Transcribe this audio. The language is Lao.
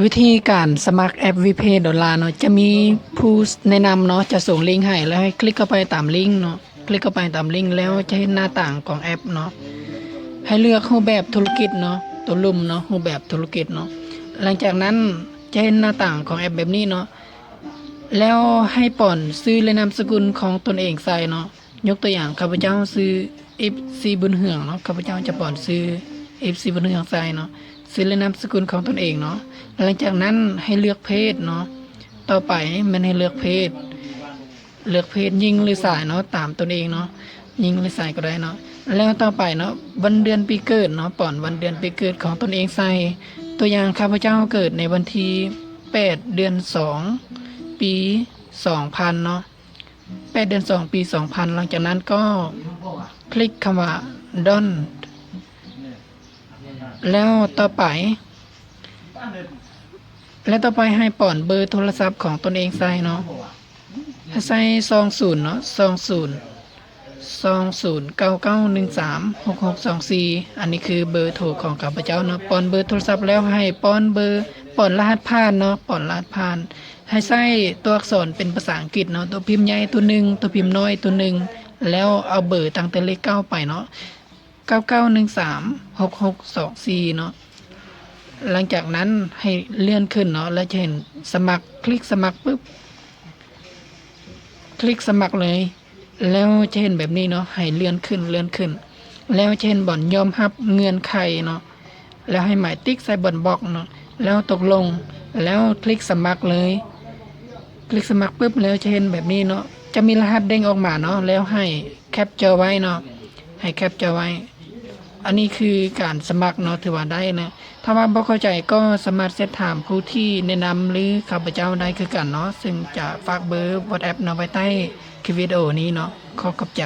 ວິທີການສະໝັກແອັບວີເພດອນລາຍເນາະ ຈະມີຜູ້ແນະນຳເນາະ ຈະສົ່ງລິ້ງໃຫ້ ແລ້ວໃຫ້ຄລິກເຂົ້າໄປຕາມລິ້ງເນາະ ຄລິກເຂົ້າໄປຕາມລິ້ງ ແລ້ວຈະເຫັນໜ້າຕ່າງຂອງແອັບເນາະ ໃຫ້ເລືອກຮູບແບບທຸລະກິດເນາະ ໂຕລຸ່ມເນາະ ຮູບແບບທຸລະກິດເນາະ ຫຼັງຈາກນັ້ນຈະເຫັນໜ້າຕ່າງຂອງແອັບແບບນີ້ເນາະ ແລ້ວໃຫ້ປ້ອນຊື່ ແລະ ນາມສະກຸນຂອງຕົນເອງໃສ່ເນາະ ຍົກຕົວຢ່າງ ຂ້າພະເຈົ້າຊື່ ເອັຟຊີ ບຸນເຮືອງເນາະ ຂ້າພະເຈົ້າຈະປ້ອນຊື່ ເອັຟຊີ ບຸນເຮືອງໃສ່ເນາະ ຊື່ ແລະ ນາມສະກຸນຂອງຕົນເອງເນາະ ຫຼັງຈາກນັ້ນໃຫ້ເລືອກເພດເນາະ ຕໍ່ໄປແມ່ນໃຫ້ເລືອກເພດ ເລືອກເພດຍິງ ຫຼື ຊາຍເນາະ ຕາມຕົນເອງເນາະ ຍິງ ຫຼື ຊາຍກໍໄດ້ເນາະ ແລ້ວຕໍ່ໄປເນາະ ວັນເດືອນປີເກີດເນາະ ປ້ອນວັນເດືອນປີເກີດຂອງຕົນເອງໃສ່ ຕົວຢ່າງ ຂ້າພະເຈົ້າເກີດໃນວັນທີແປດ ເດືອນສອງ ປີສອງພັນເນາະ ແປດ ເດືອນສອງ ປີສອງພັນ ຫຼັງຈາກນັ້ນກໍຄລິກຄຳວ່າ Done ແລ້ວຕໍ່ໄປ ແລ້ວຕໍ່ໄປໃຫ້ປ້ອນເບີໂທລະສັບຂອງຕົນເອງໃສ່ເນາະ ໃຫ້ໃສ່ສອງສູນເນາະ ສອງສູນ ສອງສູນ ເກົ້າເກົ້າໜຶ່ງສາມ ຫົກຫົກສອງສີ່ ອັນນີ້ຄືເບີໂທຂອງຂ້າພະເຈົ້າເນາະ ປ້ອນເບີໂທລະສັບແລ້ວໃຫ້ປ້ອນເບີ ປ້ອນລະຫັດຜ່ານເນາະ ປ້ອນລະຫັດຜ່ານ ໃຫ້ໃສ່ຕົວອັກສອນເປັນພາສາອັງກິດເນາະ ຕົວພິມໃຫຍ່ຕົວໜຶ່ງ ຕົວພິມນ້ອຍຕົວໜຶ່ງ ແລ້ວເອົາເບີຕັ້ງແຕ່ເລກເກົ້າໄປເນາະ ເກົ້າເກົ້າໜຶ່ງສາມ ຫົກຫົກສອງສີ່ເນາະ ຫຼັງຈາກນັ້ນໃຫ້ເລື່ອນຂຶ້ນເນາະ ແລ້ວຈະເຫັນສະໝັກ ຄລິກສະໝັກປຶບ ຄລິກສະໝັກເລີຍ ແລ້ວຈະເຫັນແບບນີ້ເນາະ ໃຫ້ເລື່ອນຂຶ້ນ ເລື່ອນຂຶ້ນ ແລ້ວຈະເຫັນບ່ອນຍອມຮັບເງື່ອນໄຂເນາະ ແລ້ວໃຫ້ໝາຍຕິກໃສ່ບ່ອນບລັອກເນາະ ແລ້ວຕົກລົງ ແລ້ວຄລິກສະໝັກເລີຍ ຄລິກສະໝັກປຶບ ແລ້ວຈະເຫັນແບບນີ້ເນາະ ຈະມີລະຫັດເດ້ງອອກມາເນາະ ແລ້ວໃຫ້ແຄັບເຈີໄວ້ເນາະ ໃຫ້ແຄັບເຈີໄວ້ ອັນນີ້ຄືການສະໝັກເນາະ ຖືວ່າໄດ້ນະ ຖ້າວ່າບໍ່ເຂົ້າໃຈກໍສາມາດແຊັດຖາມຜູ້ທີ່ແນະນຳ ຫຼື ຂ້າພະເຈົ້າໄດ້ຄືກັນເນາະ ເຊິ່ງຈະຝາກເບີ WhatsApp ເນາະ ໄວ້ໃຕ້ຄລິບວິດີໂອນີ້ເນາະ ຂໍຂອບໃຈ.